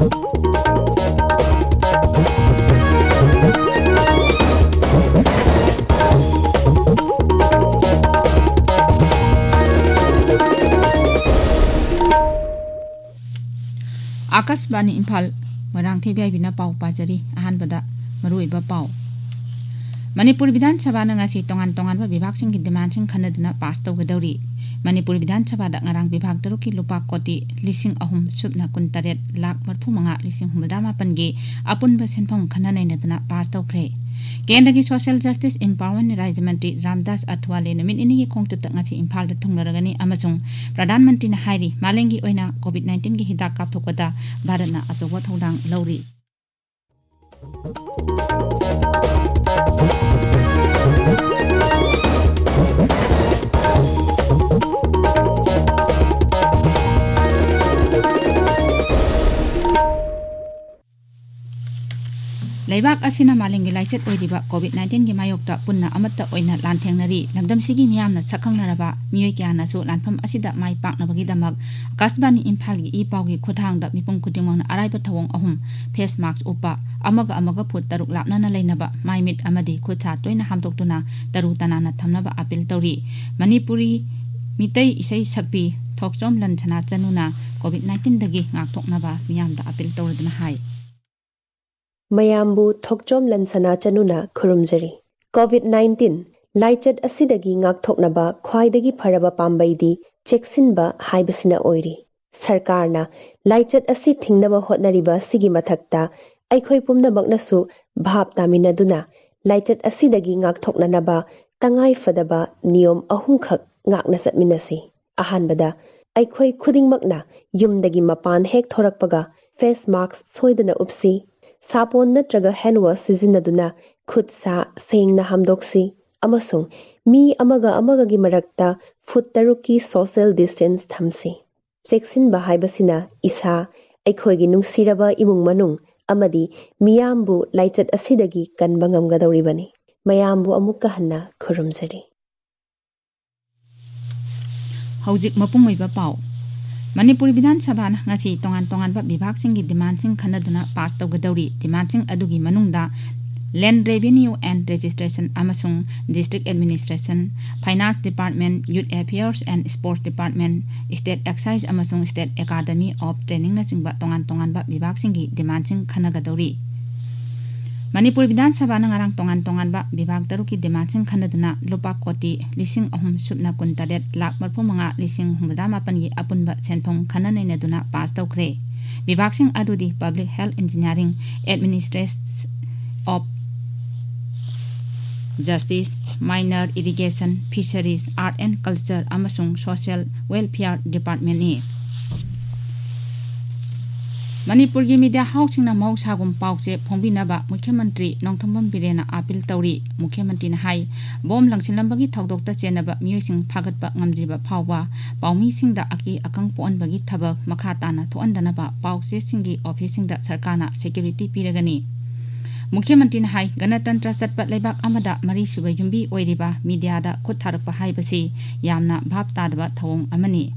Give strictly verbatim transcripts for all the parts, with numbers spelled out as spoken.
ꯑꯥꯀꯥꯁꯕꯥꯅꯤ ꯏꯝꯐꯥꯜ, ꯃꯣꯏꯔꯥꯡꯊꯦꯝ ꯌꯥꯏꯕꯤꯅ ꯄꯥꯎ ꯄꯥꯖꯔꯤ꯫ ꯑꯍꯥꯟꯕꯗ ꯃꯔꯨꯑꯣꯏꯕ ꯄꯥꯎ꯫ ꯃꯅꯤꯄꯨꯔ ꯕꯤꯙꯥꯟ ꯁꯚꯥꯅ ꯉꯁꯤ ꯇꯣꯉꯥꯟ ꯇꯣꯉꯥꯟꯕ ꯕꯤꯚꯥꯒꯁꯤꯡꯒꯤ ꯗꯤꯃꯥꯟꯁꯤꯡ ꯈꯟꯅꯗꯨꯅ ꯄꯥꯁ ꯇꯧꯒꯗꯧꯔꯤ꯫ ꯃꯅꯤꯄꯨꯔ ꯕꯤꯙꯥꯟ ꯁꯚꯥꯗ ꯉꯔꯥꯡ ꯕꯤꯚꯥꯒ ꯇꯔꯨꯛꯀꯤ ꯂꯨꯄꯥ ꯀꯣꯇꯤ ꯂꯤꯁꯤꯡ ꯑꯍꯨꯝ ꯁꯨꯞꯅ ꯀꯨꯟꯇꯔꯦꯠ ꯂꯥꯈ ꯃꯔꯤꯐꯨ ꯃꯉꯥ ꯂꯤꯁꯤꯡ ꯍꯨꯝꯐꯨꯇꯔꯥ ꯃꯥꯄꯟꯒꯤ ꯑꯄꯨꯟꯕ ꯁꯦꯟꯐꯝ ꯈꯟꯅ ꯅꯩꯅꯗꯨꯅ ꯄꯥꯁ ꯇꯧꯈ꯭ꯔꯦ꯫ ꯀꯦꯟꯗ꯭ꯔꯒꯤ ꯁꯣꯁꯤꯌꯦꯜ ꯖꯁꯇꯤꯁ ꯑꯦꯝꯄꯥꯋꯔꯃꯦꯟ ꯔꯥꯖ꯭ꯌ ꯃꯟꯇ꯭ꯔꯤ ꯔꯥꯝꯗꯥꯁ ꯑꯊꯋꯥꯂꯦ ꯅꯨꯃꯤꯠ ꯅꯤꯅꯤꯒꯤ ꯈꯣꯡꯆꯠꯇ ꯉꯁꯤ ꯏꯝꯐꯥꯜꯗ ꯊꯨꯡꯂꯔꯒꯅꯤ ꯑꯃꯁꯨꯡ ꯄ꯭ꯔꯙꯥꯟ ꯃꯟꯇ꯭ꯔꯤꯅ ꯍꯥꯏꯔꯤ, ꯃꯥꯂꯦꯝꯒꯤ ꯑꯣꯏꯅ ꯀꯣꯚꯤꯗ ꯅꯥꯏꯟꯇꯤꯟꯒꯤ ꯍꯤꯗꯥꯛ ꯀꯥꯞꯊꯣꯛꯄꯗ ꯚꯥꯔꯠꯅ ꯑꯆꯧꯕ ꯊꯧꯗꯥꯡ ꯂꯧꯔꯤ꯫ ꯂꯩꯕꯥꯛ ꯑꯁꯤꯅ ꯃꯥꯂꯦꯝꯒꯤ ꯂꯥꯏꯆꯠ ꯑꯣꯏꯔꯤꯕ ꯀꯣꯚꯤꯗ ꯅꯥꯏꯟꯇꯤꯟꯒꯤ ꯃꯥꯌꯣꯛꯇ ꯄꯨꯟꯅ ꯑꯃꯠꯇ ꯑꯣꯏꯅ ꯂꯥꯟꯊꯦꯡꯅꯔꯤ꯫ ꯂꯝꯗꯝꯁꯤꯒꯤ ꯃꯤꯌꯥꯝꯅ ꯁꯛꯈꯪꯅꯔꯕ ꯃꯤꯑꯣꯏ ꯀꯌꯥꯅꯁꯨ ꯂꯥꯟꯐꯝ ꯑꯁꯤꯗ ꯃꯥꯏ ꯄꯥꯛꯅꯕꯒꯤꯗꯃꯛ ꯑꯀꯥꯁꯕꯥꯅꯤ ꯏꯝꯐꯥꯜꯒꯤ ꯏ ꯄꯥꯎꯒꯤ ꯈꯨꯠꯊꯥꯡꯗ ꯃꯤꯄꯨꯝ ꯈꯨꯗꯤꯡꯃꯛꯅ ꯑꯔꯥꯏꯕ ꯊꯧꯑꯣꯡ ꯑꯍꯨꯝ: ꯐꯦꯁ ꯃꯥꯛꯁ ꯎꯞꯄ, ꯑꯃꯒ ꯑꯃꯒ ꯐꯨꯠ ꯇꯔꯨꯛ ꯂꯥꯞꯅꯅ ꯂꯩꯅꯕ, ꯃꯥꯏ ꯃꯤꯠ ꯑꯃꯗꯤ ꯈꯨꯠ ꯁꯥ ꯇꯣꯏꯅ ꯍꯥꯝꯗꯣꯛꯇꯨꯅ ꯇꯔꯨ ꯇꯅꯥꯟꯅ ꯊꯝꯅꯕ ꯑꯥꯄꯤꯜ ꯇꯧꯔꯤ꯫ ꯃꯅꯤꯄꯨꯔꯤ ꯃꯤꯇꯩ ꯏꯁꯩ ꯁꯛꯄꯤ ꯊꯣꯛꯆꯣꯝ ꯂꯟꯁꯅꯥ ꯆꯅꯨꯅ ꯀꯣꯚꯤꯗ ꯅꯥꯏꯟꯇꯤꯟꯗꯒꯤ ꯉꯥꯛꯊꯣꯛꯅꯕ ꯃꯤꯌꯥꯝꯗ ꯑꯥꯄꯤꯜ ꯇꯧꯔꯗꯨꯅ ꯍꯥꯏ꯫ ꯃꯌꯥꯝꯕꯨ ꯊꯣꯛꯆꯣꯝ ꯂꯟꯁꯅꯥ ꯆꯅꯨꯅ ꯈꯨꯔꯨꯝꯖꯔꯤ꯫ ꯀꯣꯚꯤꯗ ꯅꯥꯏꯟꯇꯤꯟ ꯂꯥꯏꯆꯠ ꯑꯁꯤꯗꯒꯤ ꯉꯥꯛꯊꯣꯛꯅꯕ ꯈ꯭ꯋꯥꯏꯗꯒꯤ ꯐꯔꯕ ꯄꯥꯝꯕꯩꯗꯤ ꯆꯦꯛꯁꯤꯟꯕ ꯍꯥꯏꯕꯁꯤꯅ ꯑꯣꯏꯔꯤ꯫ ꯁꯔꯀꯥꯔꯅ ꯂꯥꯏꯆꯠ ꯑꯁꯤ ꯊꯤꯡꯅꯕ ꯍꯣꯠꯅꯔꯤꯕ ꯑꯁꯤꯒꯤ ꯃꯊꯛꯇ, ꯑꯩꯈꯣꯏ ꯄꯨꯝꯅꯃꯛꯅꯁꯨ ꯚꯥꯞ ꯇꯥꯃꯤꯟꯅꯗꯨꯅ ꯂꯥꯏꯆꯠ ꯑꯁꯤꯗꯒꯤ ꯉꯥꯛꯊꯣꯛꯅꯅꯕ ꯇꯉꯥꯏ ꯐꯗꯕ ꯅꯤꯌꯣꯝ ꯑꯍꯨꯝꯈꯛ ꯉꯥꯛꯅ ꯆꯠꯃꯤꯟꯅꯁꯤ꯫ ꯑꯍꯥꯟꯕꯗ, ꯑꯩꯈꯣꯏ ꯈꯨꯗꯤꯡꯃꯛꯅ ꯌꯨꯝꯗꯒꯤ ꯃꯄꯥꯟ ꯍꯦꯛ ꯊꯣꯔꯛꯄꯒ ꯐꯦꯁ ꯃꯥꯛꯁ ꯁꯣꯏꯗꯅ ꯎꯞꯁꯤ꯫ ꯁꯥꯄꯣꯟ ꯅꯠꯇ꯭ꯔꯒ ꯍꯦꯟ ꯋꯥꯁ ꯁꯤꯖꯤꯟꯅꯗꯨꯅ ꯈꯨꯠ ꯁꯥ ꯁꯦꯡꯅ ꯍꯥꯝꯗꯣꯛꯁꯤ, ꯑꯃꯁꯨꯡ ꯃꯤ ꯑꯃꯒ ꯑꯃꯒꯒꯤ ꯃꯔꯛꯇ ꯐꯨꯠ ꯇꯔꯨꯛꯀꯤ ꯁꯣꯁꯤꯌꯦꯜ ꯗꯤꯁꯇꯦꯟꯁ ꯊꯝꯁꯤ꯫ ꯆꯦꯛꯁꯤꯟꯕ ꯍꯥꯏꯕꯁꯤꯅ ꯏꯁꯥ, ꯑꯩꯈꯣꯏꯒꯤ ꯅꯨꯡꯁꯤꯔꯕ ꯏꯃꯨꯡ ꯃꯅꯨꯡ ꯑꯃꯗꯤ ꯃꯤꯌꯥꯝꯕꯨ ꯂꯥꯏꯆꯠ ꯑꯁꯤꯗꯒꯤ ꯀꯟꯕ ꯉꯝꯒꯗꯧꯔꯤꯕꯅꯤ꯫ ꯃꯌꯥꯝꯕꯨ ꯑꯃꯨꯛꯀ ꯍꯟꯅ ꯈꯨꯔꯨꯝꯖꯔꯤ꯫ ꯍꯧꯖꯤꯛ ꯃꯄꯨꯡ ꯑꯣꯏꯕ ꯄꯥꯎ꯫ ꯃꯅꯤꯄꯨꯔ ꯕꯤꯙꯥꯟ ꯁꯚꯥꯅ ꯉꯁꯤ ꯇꯣꯉꯥꯟ ꯇꯣꯉꯥꯟꯕ ꯕꯤꯚꯥꯒꯁꯤꯡꯒꯤ ꯗꯤꯃꯥꯟꯁꯤꯡ ꯈꯟꯅꯗꯨꯅ ꯄꯥꯁ ꯇꯧꯒꯗꯧꯔꯤ꯫ ꯗꯤꯃꯥꯟꯁꯤꯡ ꯑꯗꯨꯒꯤ ꯃꯅꯨꯡꯗ Land Revenue and Registration ꯑꯃꯁꯨꯡ District Administration, Finance Department, Youth Affairs and Sports Department, State Excise ꯑꯃꯁꯨꯡ State Academy of Trainingꯅꯆꯤꯡꯕ ꯇꯣꯉꯥꯟ ꯇꯣꯉꯥꯟꯕ ꯕꯤꯚꯥꯒꯁꯤꯡꯒꯤ ꯗꯤꯃꯥꯟꯁꯤꯡ ꯈꯟꯅꯒꯗꯧꯔꯤ꯫ ꯃꯅꯤꯄꯨꯔ ꯕꯤꯙꯥꯟ ꯁꯚꯥꯅ ꯉꯔꯥꯡ ꯇꯣꯉꯥꯟ ꯇꯣꯉꯥꯟꯕ ꯕꯤꯚꯥꯒ ꯇꯔꯨꯛꯀꯤ ꯗꯤꯃꯥꯟꯁꯤꯡ ꯈꯟꯅꯗꯨꯅ ꯂꯨꯄꯥ ꯀꯣꯇꯤ ꯂꯤꯁꯤꯡ ꯑꯍꯨꯝ ꯁꯨꯞꯅ ꯀꯨꯟꯇꯔꯦꯠ ꯂꯥꯈ ꯃꯔꯤꯐꯨ ꯃꯉꯥ ꯂꯤꯁꯤꯡ ꯍꯨꯝꯐꯨꯇꯔꯥ ꯃꯥꯄꯟꯒꯤ ꯑꯄꯨꯟꯕ ꯁꯦꯟꯐꯝ ꯈꯟꯅ ꯅꯩꯅꯗꯨꯅ ꯄꯥꯁ ꯇꯧꯈ꯭ꯔꯦ꯫ ꯕꯤꯚꯥꯒꯁꯤꯡ ꯑꯗꯨꯗꯤ Public Health Engineering, Administration of Justice, Mines, Irrigation, Fisheries, Art and Culture ꯑꯃꯁꯨꯡ Social Welfare Departmentꯅꯤ꯫ ꯃꯅꯤꯄꯨꯔꯒꯤ ꯃꯤꯗꯤꯌꯥ ꯍꯥꯎꯁꯁꯤꯡꯅ ꯃꯍꯧꯁꯥꯒꯨꯝ ꯄꯥꯎꯆꯦ ꯐꯣꯡꯕꯤꯅꯕ ꯃꯨꯈ꯭ꯌ ꯃꯟꯇ꯭ꯔꯤ ꯅꯣꯡꯊꯣꯝꯕꯝ ꯕꯤꯔꯦꯟꯅ ꯑꯥꯄꯤꯜ ꯇꯧꯔꯤ꯫ ꯃꯨꯈ꯭ꯌ ꯃꯟꯇ꯭ꯔꯤꯅ ꯍꯥꯏ, ꯕꯣꯝ ꯂꯪꯁꯤꯜꯂꯝꯕꯒꯤ ꯊꯧꯗꯣꯛꯇ ꯆꯦꯟꯅꯕ ꯃꯤꯑꯣꯏꯁꯤꯡ ꯐꯥꯒꯠꯄ ꯉꯝꯗ꯭ꯔꯤꯕ ꯐꯥꯎꯕ ꯄꯥꯎꯃꯤꯁꯤꯡꯗ ꯑꯀꯤ ꯑꯈꯪ ꯄꯣꯛꯍꯟꯕꯒꯤ ꯊꯕꯛ ꯃꯈꯥ ꯇꯥꯅ ꯊꯣꯛꯍꯟꯗꯅꯕ ꯄꯥꯎꯆꯦꯁꯤꯡꯒꯤ ꯑꯣꯐꯤꯁꯁꯤꯡꯗ ꯁꯔꯀꯥꯔꯅ ꯁꯦꯀ꯭ꯌꯨꯔꯤꯇꯤ ꯄꯤꯔꯒꯅꯤ꯫ ꯃꯨꯈ꯭ꯌ ꯃꯟꯇ꯭ꯔꯤꯅ ꯍꯥꯏ, ꯒꯅꯇꯟꯇ꯭ꯔ ꯆꯠꯄ ꯂꯩꯕꯥꯛ ꯑꯃꯗ ꯃꯔꯤꯁꯨꯕ ꯌꯨꯝꯕꯤ ꯑꯣꯏꯔꯤꯕ ꯃꯤꯗꯤꯌꯥꯗ ꯈꯨꯠ ꯊꯥꯔꯛꯄ ꯍꯥꯏꯕꯁꯤ ꯌꯥꯝꯅ ꯚꯥꯞ ꯇꯥꯗꯕ ꯊꯧꯑꯣꯡ ꯑꯃꯅꯤ꯫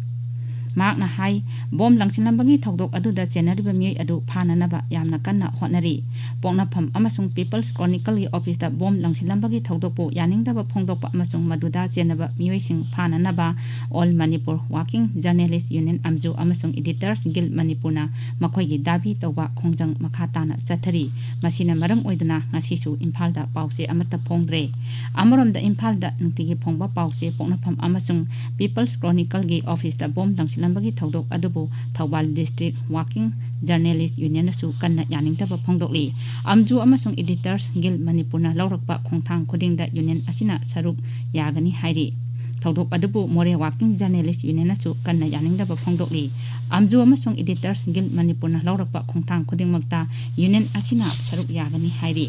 ꯃꯍꯥꯛꯅ ꯍꯥꯏ, ꯕꯣꯝ ꯂꯪꯁꯤꯜꯂꯝꯕꯒꯤ ꯊꯧꯗꯣꯛ ꯑꯗꯨꯗ ꯆꯦꯟꯅꯔꯤꯕ ꯃꯤꯑꯣꯏ ꯑꯗꯨ ꯐꯥꯅꯅꯕ ꯌꯥꯝꯅ ꯀꯟꯅ ꯍꯣꯠꯅꯔꯤ꯫ ꯄꯣꯛꯅꯐꯝ ꯑꯃꯁꯨꯡ People's Chronicleꯒꯤ ꯑꯣꯐꯤꯁꯇ ꯕꯣꯝ ꯂꯪꯁꯤꯜꯂꯝꯕꯒꯤ ꯊꯧꯗꯣꯛꯄꯨ ꯌꯥꯅꯤꯡꯗꯕ ꯐꯣꯡꯗꯣꯛꯄ ꯑꯃꯁꯨꯡ ꯃꯗꯨꯗ ꯆꯦꯟꯅꯕ ꯃꯤꯑꯣꯏꯁꯤꯡ ꯐꯥꯅꯅꯕ All Manipur Working Journalist Union, ꯑꯝꯖꯨ ꯑꯃꯁꯨꯡ Editors Guild ꯃꯅꯤꯄꯨꯔꯅ ꯃꯈꯣꯏꯒꯤ ꯗꯥꯕꯤ ꯇꯧꯕ ꯈꯣꯡꯖꯪ ꯃꯈꯥ ꯇꯥꯅ ꯆꯠꯊꯔꯤ꯫ ꯃꯁꯤꯅ ꯃꯔꯝ ꯑꯣꯏꯗꯨꯅ ꯉꯁꯤꯁꯨ ꯏꯝꯐꯥꯜꯗ ꯄꯥꯎꯆꯦ ꯑꯃꯠꯇ ꯐꯣꯡꯗ꯭ꯔꯦ꯫ ꯑꯃꯔꯣꯝꯗ, ꯏꯝꯐꯥꯜꯗ ꯅꯨꯡꯇꯤꯒꯤ ꯐꯣꯡꯕ ꯄꯥꯎꯆꯦ ꯄꯣꯛꯅꯐꯝ ꯑꯃꯁꯨꯡ People's Chronicleꯒꯤ ꯑꯣꯐꯤꯁꯇ ꯕꯣꯝ ꯂꯪꯁꯤꯜꯂꯝꯕꯒꯤ ꯊꯧꯗꯣꯛ ꯑꯗꯨꯕꯨ ꯊꯧꯕꯥꯜ District Working Journalist Unionꯅꯁꯨ ꯀꯟꯅ ꯌꯥꯅꯤꯡꯗꯕ ꯐꯣꯡꯗꯣꯛꯂꯤ꯫ ꯑꯝꯖꯨ ꯑꯃꯁꯨꯡ Editors Guild ꯃꯅꯤꯄꯨꯔꯅ ꯂꯧꯔꯛꯄ ꯈꯣꯡꯊꯥꯡ ꯈꯨꯗꯤꯡꯗ ꯌꯨꯅꯤꯌꯟ ꯑꯁꯤꯅ ꯁꯔꯨꯛ ꯌꯥꯒꯅꯤ ꯍꯥꯏꯔꯤ꯫ ꯊꯧꯗꯣꯛ ꯑꯗꯨꯕꯨ ꯃꯣꯔꯦ Working Journalist Unionꯅꯁꯨ ꯀꯟꯅ ꯌꯥꯅꯤꯡꯗꯕ ꯐꯣꯡꯗꯣꯛꯂꯤ꯫ ꯑꯝꯖꯨ ꯑꯃꯁꯨꯡ Editors Guild ꯃꯅꯤꯄꯨꯔꯅ ꯂꯧꯔꯛꯄ ꯈꯣꯡꯊꯥꯡ ꯈꯨꯗꯤꯡꯃꯛꯇ ꯌꯨꯅꯤꯌꯟ ꯑꯁꯤꯅ ꯁꯔꯨꯛ ꯌꯥꯒꯅꯤ ꯍꯥꯏꯔꯤ꯫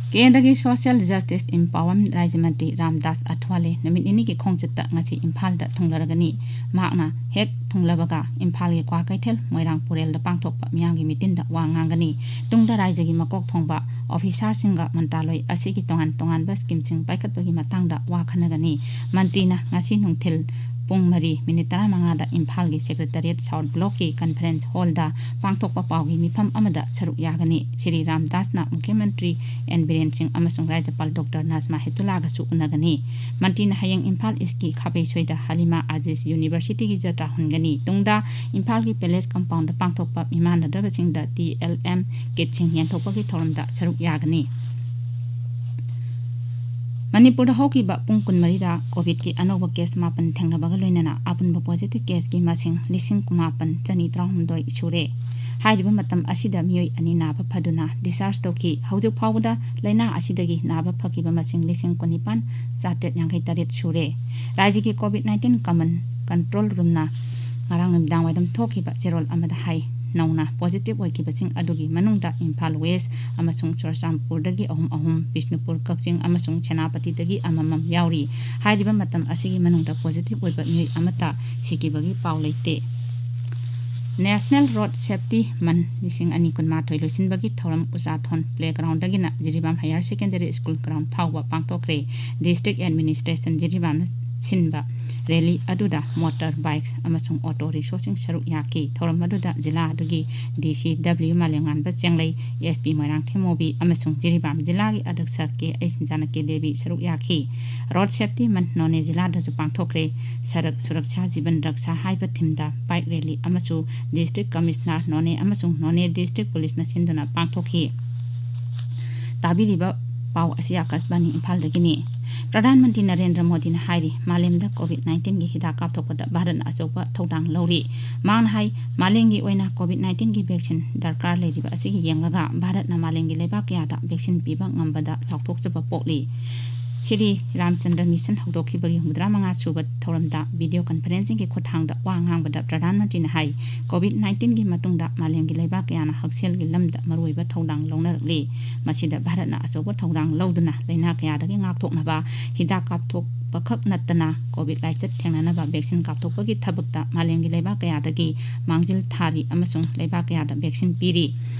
ꯀꯦꯟꯗ꯭ꯔꯒꯤ Social Justice Empowerment ꯔꯥꯖ꯭ꯌ ꯃꯟꯇ꯭ꯔꯤ ꯔꯥꯝꯗꯥꯁ ꯑꯊꯋꯥꯂꯦ ꯅꯨꯃꯤꯠ ꯅꯤꯅꯤꯒꯤ ꯈꯣꯡꯆꯠꯇ ꯉꯁꯤ ꯏꯝꯐꯥꯜꯗ ꯊꯨꯡꯂꯔꯒꯅꯤ꯫ ꯃꯍꯥꯛꯅ ꯍꯦꯛ ꯊꯨꯡꯂꯕꯒ ꯏꯝꯐꯥꯜꯒꯤ ꯀ꯭ꯋꯥꯀꯩꯊꯦꯜ ꯃꯣꯏꯔꯥꯡ ꯄꯨꯔꯦꯜꯗ ꯄꯥꯡꯊꯣꯛꯄ ꯃꯤꯌꯥꯝꯒꯤ ꯃꯤꯇꯤꯟꯗ ꯋꯥ ꯉꯥꯡꯒꯅꯤ꯫ ꯇꯨꯡꯗ ꯔꯥꯖ꯭ꯌꯒꯤ ꯃꯀꯣꯛ ꯊꯣꯡꯕ ꯑꯣꯐꯤꯁꯥꯔꯁꯤꯡꯒ ꯃꯟꯇ꯭ꯔꯥꯂꯣꯏ ꯑꯁꯤꯒꯤ ꯇꯣꯉꯥꯟ ꯇꯣꯉꯥꯟꯕ ꯁ꯭ꯀꯤꯝꯁꯤꯡ ꯄꯥꯏꯈꯠꯄꯒꯤ ꯃꯇꯥꯡꯗ ꯋꯥ ꯈꯟꯅꯒꯅꯤ꯫ ꯃꯟꯇ꯭ꯔꯤꯅ ꯉꯁꯤ ꯅꯨꯡꯊꯤꯜ ꯄꯨꯡ ꯃꯔꯤ ꯃꯤꯅꯤꯠ ꯇꯔꯥꯃꯉꯥꯗ ꯏꯝꯐꯥꯜꯒꯤ Secretariat South Blockꯀꯤ Conference Hallꯗ ꯄꯥꯡꯊꯣꯛꯄ ꯄꯥꯎꯒꯤ ꯃꯤꯐꯝ ꯑꯃꯗ ꯁꯔꯨꯛ ꯌꯥꯒꯅꯤ꯫ ꯁ꯭ꯔꯤ ꯔꯥꯝꯗꯥꯁꯅ ꯃꯨꯈ꯭ꯌ ꯃꯟꯇ꯭ꯔꯤ ꯑꯦꯟ ꯕꯤꯔꯦꯟ ꯁꯤꯡ ꯑꯃꯁꯨꯡ ꯔꯥꯖ꯭ꯌꯄꯥꯜ ꯗꯣꯛꯇꯔ ꯅꯥꯖꯃꯥ ꯍꯦꯞꯇꯨꯂꯥꯒꯁꯨ ꯎꯅꯒꯅꯤ꯫ ꯃꯟꯇ꯭ꯔꯤꯅ ꯍꯌꯦꯡ ꯏꯝꯐꯥꯜ ꯏꯁ꯭ꯠꯀꯤ ꯈꯥꯕꯩꯁꯣꯏꯗ ꯍꯂꯤꯃꯥ ꯑꯖꯤꯖ Universityꯒꯤ ꯖꯇ꯭ꯔꯥ ꯍꯨꯟꯒꯅꯤ꯫ ꯇꯨꯡꯗ ꯏꯝꯐꯥꯜꯒꯤ Palace Compoundꯗ ꯄꯥꯡꯊꯣꯛꯄ ꯃꯤꯃꯥꯟꯅꯗ꯭ꯔꯕꯁꯤꯡꯗ ꯇꯤ ꯑꯦꯜ ꯑꯦꯝ kitꯁꯤꯡ ꯌꯦꯟꯊꯣꯛꯄꯒꯤ ꯊꯧꯔꯝꯗ ꯁꯔꯨꯛ ꯌꯥꯒꯅꯤ꯫ ꯃꯅꯤꯄꯨꯔꯗ ꯍꯧꯈꯤꯕ ꯄꯨꯡ ꯀꯨꯟꯃꯔꯤꯗ COVIDꯀꯤ ꯑꯅꯧꯕ case ꯃꯥꯄꯟ ꯊꯦꯡꯅꯕꯒ ꯂꯣꯏꯅꯅ ꯑꯄꯨꯟꯕ positive caseꯀꯤ ꯃꯁꯤꯡ ꯂꯤꯁꯤꯡ ꯀꯨꯟꯃꯥꯄꯟ ꯆꯅꯤ ꯇꯔꯥꯍꯨꯝꯗꯣꯏ ꯁꯨꯔꯦ꯫ ꯍꯥꯏꯔꯤꯕ ꯃꯇꯝ ꯑꯁꯤꯗ ꯃꯤꯑꯣꯏ ꯑꯅꯤ ꯅꯥꯕ ꯐꯗꯨꯅ discharge ꯇꯧꯈꯤ꯫ ꯍꯧꯖꯤꯛ ꯐꯥꯎꯕꯗ ꯂꯥꯏꯅꯥ ꯑꯁꯤꯗꯒꯤ ꯅꯥꯕ ꯐꯈꯤꯕ ꯃꯁꯤꯡ ꯂꯤꯁꯤꯡ ꯀꯨꯟꯅꯤꯄꯥꯟ ꯆꯥꯇ꯭ꯔꯦꯠ ꯌꯥꯡꯈꯩ ꯇꯔꯦꯠ ꯁꯨꯔꯦ꯫ ꯔꯥꯖ꯭ꯌꯒꯤ COVID nineteen Command Control Roomꯅ ꯉꯔꯥꯡ ꯅꯨꯃꯤꯗꯥꯡ ꯋꯥꯏꯔꯝ ꯊꯣꯛꯈꯤꯕ ꯆꯦꯔꯣꯜ ꯑꯃꯗ ꯍꯥꯏ, ꯅꯧꯅ positive ꯑꯣꯏꯈꯤꯕꯁꯤꯡ ꯑꯗꯨꯒꯤ ꯃꯅꯨꯡꯗ ꯏꯝꯐꯥꯜ West ꯑꯃꯁꯨꯡ ꯆꯨꯔꯆꯥꯟꯄꯨꯔꯗꯒꯤ ꯑꯍꯨꯝ ꯑꯍꯨꯝ, ꯕꯤꯁꯅꯨꯄꯨꯔ, ꯀꯛꯆꯤꯡ ꯑꯃꯁꯨꯡ ꯁꯦꯅꯥꯄꯇꯤꯗꯒꯤ ꯑꯃꯃꯝ ꯌꯥꯎꯔꯤ꯫ ꯍꯥꯏꯔꯤꯕ ꯃꯇꯝ ꯑꯁꯤꯒꯤ ꯃꯅꯨꯡꯗ positive ꯑꯣꯏꯕ ꯃꯤꯑꯣꯏ ꯑꯃꯠꯇ ꯁꯤꯈꯤꯕꯒꯤ ꯄꯥꯎ ꯂꯩꯇꯦ꯫ National Road Safety Month ꯂꯤꯁꯤꯡ ꯑꯅꯤ ꯀꯨꯟꯃꯥꯊꯣꯏ ꯂꯣꯏꯁꯤꯟꯕꯒꯤ ꯊꯧꯔꯝ ꯎꯆꯥꯊꯣꯟ Playgroundꯗꯒꯤꯅ Jiribam Higher Secondary School ground ꯐꯥꯎꯕ ꯄꯥꯡꯊꯣꯛꯈ꯭ꯔꯦ꯫ District Administration ꯖꯤꯔꯤꯕꯥꯝꯅ ꯁꯤꯟꯕ rally ꯑꯗꯨꯗ motor bikes ꯑꯃꯁꯨꯡ auto rickshawꯁꯤꯡ ꯁꯔꯨꯛ ꯌꯥꯈꯤ꯫ ꯊꯧꯔꯝ ꯑꯗꯨꯗ ꯖꯤꯂꯥ ꯑꯗꯨꯒꯤ D C W ꯃꯥꯂꯦꯝꯉꯥꯟꯕ ꯆꯦꯡꯂꯩ, S P Moirangthem movie ꯑꯃꯁꯨꯡ ꯖꯤꯔꯤꯕꯥꯝ ꯖꯤꯂꯥꯒꯤ ꯑꯗ꯭ꯌꯛꯁ ꯀꯦ ꯑꯩꯆ ꯖꯥꯅꯀꯤ ꯗꯦꯕꯤ ꯁꯔꯨꯛ ꯌꯥꯈꯤ꯫ Road Safety Month ꯅꯣꯅꯦ ꯖꯤꯂꯥꯗꯁꯨ ꯄꯥꯡꯊꯣꯛꯈ꯭ꯔꯦ꯫ ꯁꯔꯛ ꯁꯨꯔꯛꯁꯥ ꯖꯤꯕꯟ ꯔꯛꯁꯥ ꯍꯥꯏꯕ themeꯗ bike rally ꯑꯃꯁꯨ District Commissioner ꯅꯣꯅꯦ ꯑꯃꯁꯨꯡ ꯅꯣꯅꯦ District Policeꯅ ꯁꯤꯟꯗꯨꯅ ꯄꯥꯡꯊꯣꯛꯈꯤ꯫ ꯇꯥꯕꯤꯔꯤꯕ ꯄꯥꯎ ꯑꯁꯤ ꯑꯀꯥꯁꯕꯥꯅꯤ ꯏꯝꯐꯥꯜꯗꯒꯤꯅꯤ꯫ ꯄ꯭ꯔꯙꯥꯟ ꯃꯟꯇ꯭ꯔꯤ ꯅꯔꯦꯟꯗ꯭ꯔ ꯃꯣꯗꯤꯅ ꯍꯥꯏꯔꯤ, ꯃꯥꯂꯦꯝꯗ COVID nineteenꯒꯤ ꯍꯤꯗꯥꯛ ꯀꯥꯞꯊꯣꯛꯄꯗ ꯚꯥꯔꯠꯅ ꯑꯆꯧꯕ ꯊꯧꯗꯥꯡ ꯂꯧꯔꯤ꯫ ꯃꯍꯥꯛꯅ ꯍꯥꯏ, ꯃꯥꯂꯦꯝꯒꯤ ꯑꯣꯏꯅ COVID nineteenꯒꯤ vaccine ꯗꯔꯀꯥꯔ ꯂꯩꯔꯤꯕ ꯑꯁꯤꯒꯤ ꯌꯦꯡꯂꯒ ꯚꯥꯔꯠꯅ ꯃꯥꯂꯦꯝꯒꯤ ꯂꯩꯕꯥꯛ ꯀꯌꯥꯗ vaccine ꯄꯤꯕ ꯉꯝꯕꯗ ꯆꯥꯎꯊꯣꯛꯆꯕ ꯄꯣꯛꯂꯤ꯫ ꯁ꯭ꯔꯤ ꯔꯥꯝꯆꯟꯗ꯭ꯔ mission ꯍꯧꯗꯣꯛꯈꯤꯕꯒꯤ ꯍꯨꯝꯐꯨꯇꯔꯥ ꯃꯉꯥ ꯁꯨꯕ ꯊꯧꯔꯝꯗ video conferencingꯒꯤ ꯈꯨꯠꯊꯥꯡꯗ ꯋꯥ ꯉꯥꯡꯕꯗ ꯄ꯭ꯔꯙꯥꯟ ꯃꯟꯇ꯭ꯔꯤꯅ ꯍꯥꯏ, COVID nineteenꯒꯤ ꯃꯇꯨꯡꯗ ꯃꯥꯂꯦꯝꯒꯤ ꯂꯩꯕꯥꯛ ꯀꯌꯥꯅ ꯍꯛꯁꯦꯜꯒꯤ ꯂꯝꯗ ꯃꯔꯨꯑꯣꯏꯕ ꯊꯧꯗꯥꯡ ꯂꯧꯅꯔꯛꯂꯤ꯫ ꯃꯁꯤꯗ ꯚꯥꯔꯠꯅ ꯑꯆꯧꯕ ꯊꯧꯗꯥꯡ ꯂꯧꯗꯨꯅ ꯂꯥꯏꯅꯥ ꯀꯌꯥꯗꯒꯤ ꯉꯥꯛꯊꯣꯛꯅꯕ ꯍꯤꯗꯥꯛ ꯀꯥꯞꯊꯣꯛꯄꯈꯛ ꯅꯠꯇꯅ COVID ꯂꯥꯏꯆꯠ ꯊꯦꯡꯅꯅꯕ vaccine ꯀꯥꯞꯊꯣꯛꯄꯒꯤ ꯊꯕꯛꯇ ꯃꯥꯂꯦꯝꯒꯤ ꯂꯩꯕꯥꯛ ꯀꯌꯥꯗꯒꯤ ꯃꯥꯡꯖꯤꯜ ꯊꯥꯔꯤ ꯑꯃꯁꯨꯡ ꯂꯩꯕꯥꯛ ꯀꯌꯥꯗ vaccine ꯄꯤꯔꯤ꯫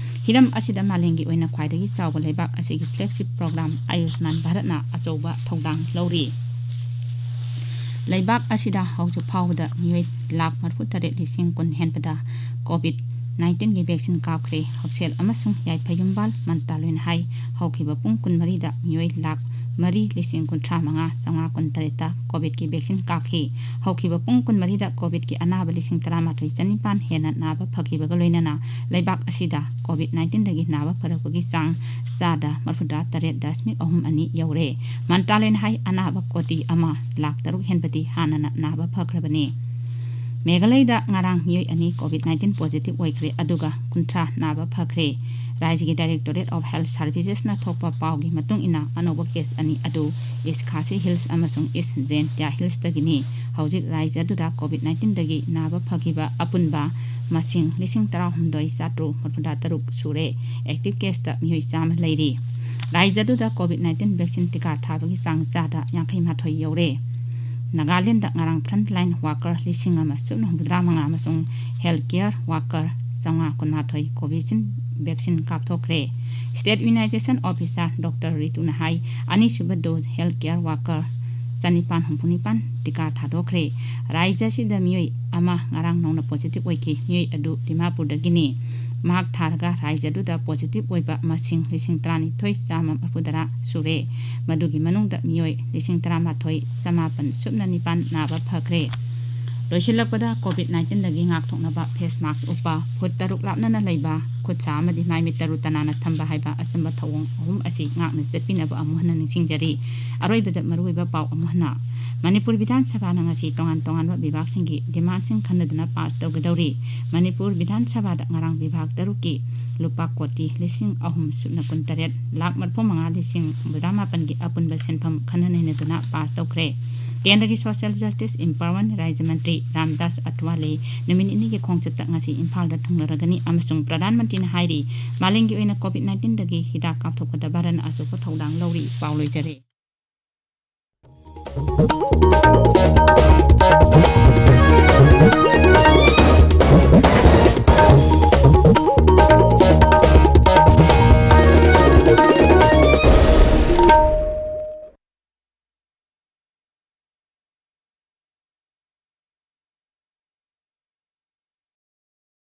ꯍꯤꯔꯝ ꯑꯁꯤꯗ ꯃꯥꯂꯦꯝꯒꯤ ꯑꯣꯏꯅ ꯈ꯭ꯋꯥꯏꯗꯒꯤ ꯆꯥꯎꯕ ꯂꯩꯕꯥꯛ ꯑꯁꯤꯒꯤ flagship program ꯑꯌꯨꯁꯃꯥꯟ ꯚꯥꯔꯠꯅ ꯑꯆꯧꯕ ꯊꯧꯗꯥꯡ ꯂꯧꯔꯤ꯫ ꯂꯩꯕꯥꯛ ꯑꯁꯤꯗ ꯍꯧꯖꯤꯛ ꯐꯥꯎꯕꯗ ꯃꯤꯑꯣꯏ ꯂꯥꯈ ꯃꯔꯤꯐꯨ ꯇꯔꯦꯠ ꯂꯤꯁꯤꯡ ꯀꯨꯟ ꯍꯦꯟꯕꯗ ꯀꯣꯚꯤꯗ ꯅꯥꯏꯟꯇꯤꯟꯒꯤ ꯚꯦꯛꯁꯤꯟ ꯀꯥꯞꯈ꯭ꯔꯦ꯫ ꯍꯛꯁꯦꯜ ꯑꯃꯁꯨꯡ ꯌꯥꯏꯐ ꯌꯨꯝꯕꯥꯜ ꯃꯟꯇ꯭ꯔꯥꯂꯣꯏꯅ ꯍꯥꯏ, ꯍꯧꯈꯤꯕ ꯄꯨꯡ ꯀꯨꯟꯃꯔꯤꯗ ꯃꯤꯑꯣꯏ ꯂꯥꯈ ꯃꯔꯤ ꯂꯤꯁꯤꯡ ꯀꯨꯟꯊ꯭ꯔꯥ ꯃꯉꯥ ꯆꯥꯝꯃꯉꯥ ꯀꯨꯟꯇꯔꯦꯠꯇ ꯀꯣꯚꯤꯗꯀꯤ ꯚꯦꯛꯁꯤꯟ ꯀꯥꯞꯈꯤ꯫ ꯍꯧꯈꯤꯕ ꯄꯨꯡ ꯀꯨꯟꯃꯔꯤꯗ ꯀꯣꯚꯤꯗꯀꯤ ꯑꯅꯥꯕ ꯂꯤꯁꯤꯡ ꯇꯔꯥꯃꯥꯊꯣꯏ ꯆꯅꯤꯄꯥꯟ ꯍꯦꯟꯅ ꯅꯥꯕ ꯐꯈꯤꯕꯒ ꯂꯣꯏꯅꯅ ꯂꯩꯕꯥꯛ ꯑꯁꯤꯗ ꯀꯣꯚꯤꯗ ꯅꯥꯏꯟꯇꯤꯟꯗꯒꯤ ꯅꯥꯕ ꯐꯔꯛꯄꯒꯤ ꯆꯥꯡ ꯆꯥꯗ ꯃꯔꯤꯐꯨꯇꯔꯥ ꯇꯔꯦꯠ ꯗꯁꯃꯤꯛ ꯑꯍꯨꯝ ꯑꯅꯤ ꯌꯧꯔꯦ꯫ ꯃꯟꯇ꯭ꯔꯥꯂꯣꯏꯅ ꯍꯥꯏ, ꯑꯅꯥꯕ ꯀꯣꯇꯤ ꯑꯃ ꯂꯥꯈ ꯇꯔꯨꯛ ꯍꯦꯟꯕꯗꯤ ꯍꯥꯟꯅꯅ ꯅꯥꯕ ꯐꯈ꯭ꯔꯕꯅꯤ꯫ ꯃꯦꯘꯥꯂꯌꯗ ꯉꯔꯥꯡ ꯃꯤꯑꯣꯏ ꯑꯅꯤ ꯀꯣꯚꯤꯗ ꯅꯥꯏꯟꯇꯤꯟ ꯄꯣꯖꯤꯇꯤꯚ ꯑꯣꯏꯈ꯭ꯔꯦ, ꯑꯗꯨꯒ ꯀꯨꯟꯊ꯭ꯔꯥ ꯅꯥꯕ ꯐꯈ꯭ꯔꯦ꯫ ꯔꯥꯖ꯭ꯌꯒꯤ Directorate of Health Servicesꯅ ꯊꯣꯛꯄ ꯄꯥꯎꯒꯤ ꯃꯇꯨꯡ ꯏꯟꯅ, ꯑꯅꯧꯕ ꯀꯦꯁ ꯑꯅꯤ ꯑꯗꯨ ꯏꯁ ꯈꯥꯁꯤ ꯍꯤꯜꯁ ꯑꯃꯁꯨꯡ ꯏꯁ ꯖꯦꯟꯇꯤꯌꯥ ꯍꯤꯜꯁꯇꯒꯤꯅꯤ꯫ ꯍꯧꯖꯤꯛ ꯔꯥꯖ꯭ꯌ ꯑꯗꯨꯗ ꯀꯣꯚꯤꯗ ꯅꯥꯏꯟꯇꯤꯟꯗꯒꯤ ꯅꯥꯕ ꯐꯈꯤꯕ ꯑꯄꯨꯟꯕ ꯃꯁꯤꯡ ꯂꯤꯁꯤꯡ ꯇꯔꯥꯍꯨꯝꯗꯣꯏ ꯆꯥꯇ꯭ꯔꯨꯛ ꯃꯔꯤꯐꯨꯇꯔꯨꯛ ꯁꯨꯔꯦ꯫ ꯑꯦꯛꯇꯤꯚ ꯀꯦꯁꯇ ꯃꯤꯑꯣꯏ ꯆꯥꯝꯃ ꯂꯩꯔꯤ꯫ ꯔꯥꯖ꯭ꯌ ꯑꯗꯨꯗ ꯀꯣꯚꯤꯗ ꯅꯥꯏꯟꯇꯤꯟ ꯚꯦꯛꯁꯤꯟ ꯇꯤꯀꯥ ꯊꯥꯕꯒꯤ ꯆꯥꯡ ꯆꯥꯗ ꯌꯥꯡꯈꯩ ꯃꯥꯊꯣꯏ ꯌꯧꯔꯦ꯫ ꯅꯥꯒꯥꯂꯦꯟꯗ ꯉꯔꯥꯡ frontline worker ꯂꯤꯁꯤꯡ ꯑꯃ ꯁꯨꯞꯅ ꯍꯨꯝꯐꯨꯇꯔꯥ ꯃꯉꯥ ꯑꯃꯁꯨꯡ health care worker ꯆꯥꯝꯃꯉꯥ ꯀꯨꯟꯃꯥꯊꯣꯏ ꯀꯣꯚꯤꯁꯤꯜ ꯚꯦꯛꯁꯤꯟ ꯀꯥꯞꯊꯣꯛꯈ꯭ꯔꯦ꯫ State Immunization Officer Doctor ꯔꯤꯇꯨꯅ ꯍꯥꯏ, ꯑꯅꯤꯁꯨꯕ ꯗꯣꯖ health care worker ꯆꯅꯤꯄꯥꯟ ꯍꯨꯝꯐꯨ ꯅꯤꯄꯥꯟ ꯇꯤꯀꯥ ꯊꯥꯗꯣꯛꯈ꯭ꯔꯦ꯫ ꯔꯥꯖ꯭ꯌ ꯑꯁꯤꯗ ꯃꯤꯑꯣꯏ ꯑꯃ ꯉꯔꯥꯡ ꯅꯧꯅ ꯄꯣꯖꯤꯇꯤꯚ ꯑꯣꯏꯈꯤ꯫ ꯃꯤꯑꯣꯏ ꯑꯗꯨ ꯗꯤꯃꯥꯄꯨꯔꯗꯒꯤꯅꯤ꯫ ꯃꯍꯥꯛ ꯊꯥꯔꯒ ꯔꯥꯖ꯭ꯌ ꯑꯗꯨꯗ ꯄꯣꯖꯤꯇꯤꯚ ꯑꯣꯏꯕ ꯃꯁꯤꯡ ꯂꯤꯁꯤꯡ ꯇꯔꯥꯅꯤꯊꯣꯏ ꯆꯥꯝꯃ ꯃꯔꯤꯐꯨꯇꯔꯥ ꯁꯨꯔꯦ꯫ ꯃꯗꯨꯒꯤ ꯃꯅꯨꯡꯗ ꯃꯤꯑꯣꯏ ꯂꯤꯁꯤꯡ ꯇꯔꯥꯃꯥꯊꯣꯏ ꯆꯃꯥꯄꯟ ꯁꯨꯞꯅ ꯅꯤꯄꯥꯟ ꯅꯥꯕ ꯐꯈ꯭ꯔꯦ꯫ ꯂꯣꯏꯁꯤꯜꯂꯛꯄꯗ, ꯀꯣꯚꯤꯗ ꯅꯥꯏꯟꯇꯤꯟꯗꯒꯤ ꯉꯥꯛꯊꯣꯛꯅꯕ ꯐꯦꯁ ꯃꯥꯛꯁ ꯎꯞꯄ, ꯐꯨꯠ ꯇꯔꯨꯛ ꯂꯥꯞꯅꯅ ꯂꯩꯕ, ꯈꯨꯠ ꯁꯥ ꯑꯃꯗꯤ ꯃꯥꯏ ꯃꯤꯠ ꯇꯔꯨ ꯇꯅꯥꯟꯅ ꯊꯝꯕ ꯍꯥꯏꯕ ꯑꯆꯝꯕ ꯊꯧꯑꯣꯡ ꯑꯍꯨꯝ ꯑꯁꯤ ꯉꯥꯛꯅ ꯆꯠꯄꯤꯅꯕ ꯑꯃꯨꯛ ꯍꯟꯅ ꯅꯤꯡꯁꯤꯡꯖꯔꯤ꯫ ꯑꯔꯣꯏꯕꯗ ꯃꯔꯨꯑꯣꯏꯕ ꯄꯥꯎ ꯑꯃꯨꯛ ꯍꯟꯅ꯫ ꯃꯅꯤꯄꯨꯔ ꯕꯤꯙꯥꯟ ꯁꯚꯥꯅ ꯉꯁꯤ ꯇꯣꯉꯥꯟ ꯇꯣꯉꯥꯟꯕ ꯕꯤꯚꯥꯒꯁꯤꯡꯒꯤ ꯗꯤꯃꯥꯟꯁꯤꯡ ꯈꯟꯅꯗꯨꯅ ꯄꯥꯁ ꯇꯧꯒꯗꯧꯔꯤ꯫ ꯃꯅꯤꯄꯨꯔ ꯕꯤꯙꯥꯟ ꯁꯚꯥꯗ ꯉꯔꯥꯡ ꯕꯤꯚꯥꯒ ꯇꯔꯨꯛꯀꯤ ꯂꯨꯄꯥ ꯀꯣꯇꯤ ꯂꯤꯁꯤꯡ ꯑꯍꯨꯝ ꯁꯨꯞꯅ ꯀꯨꯟꯇꯔꯦꯠ ꯂꯥꯈ ꯃꯔꯤꯐꯨ ꯃꯉꯥ ꯂꯤꯁꯤꯡ ꯍꯨꯝꯐꯨꯇꯔꯥ ꯃꯥꯄꯟꯒꯤ ꯑꯄꯨꯟꯕ ꯁꯦꯟꯐꯝ ꯈꯟꯅ ꯅꯩꯅꯗꯨꯅ ꯄꯥꯁ ꯇꯧꯈ꯭ꯔꯦ꯫ ꯀꯦꯟꯗ꯭ꯔꯒꯤ ꯁꯣꯁꯤꯌꯦꯜ ꯖꯁꯇꯤꯁ ꯑꯦꯝꯄꯥꯋꯔꯃꯦꯟ ꯔꯥꯖ꯭ꯌ ꯃꯟꯇ꯭ꯔꯤ ꯔꯥꯝꯗꯥꯁ ꯑꯊꯋꯥꯂꯦ ꯅꯨꯃꯤꯠ ꯅꯤꯅꯤꯒꯤ ꯈꯣꯡꯆꯠꯇ ꯉꯁꯤ ꯏꯝꯐꯥꯜꯗ ꯊꯨꯡꯂꯔꯒꯅꯤ ꯑꯃꯁꯨꯡ ꯄ꯭ꯔꯙꯥꯟ ꯃꯟꯇ꯭ꯔꯤꯅ ꯍꯥꯏꯔꯤ, ꯃꯥꯂꯦꯝꯒꯤ ꯑꯣꯏꯅ ꯀꯣꯚꯤꯗ ꯅꯥꯏꯟꯇꯤꯟꯗꯒꯤ ꯍꯤꯗꯥꯛ ꯀꯥꯞꯊꯣꯛꯄꯗ ꯚꯥꯔꯠꯅ ꯑꯆꯧꯕ ꯊꯧꯗꯥꯡ ꯂꯧꯔꯤ꯫ ꯄꯥꯎ ꯂꯣꯏꯖꯔꯦ꯫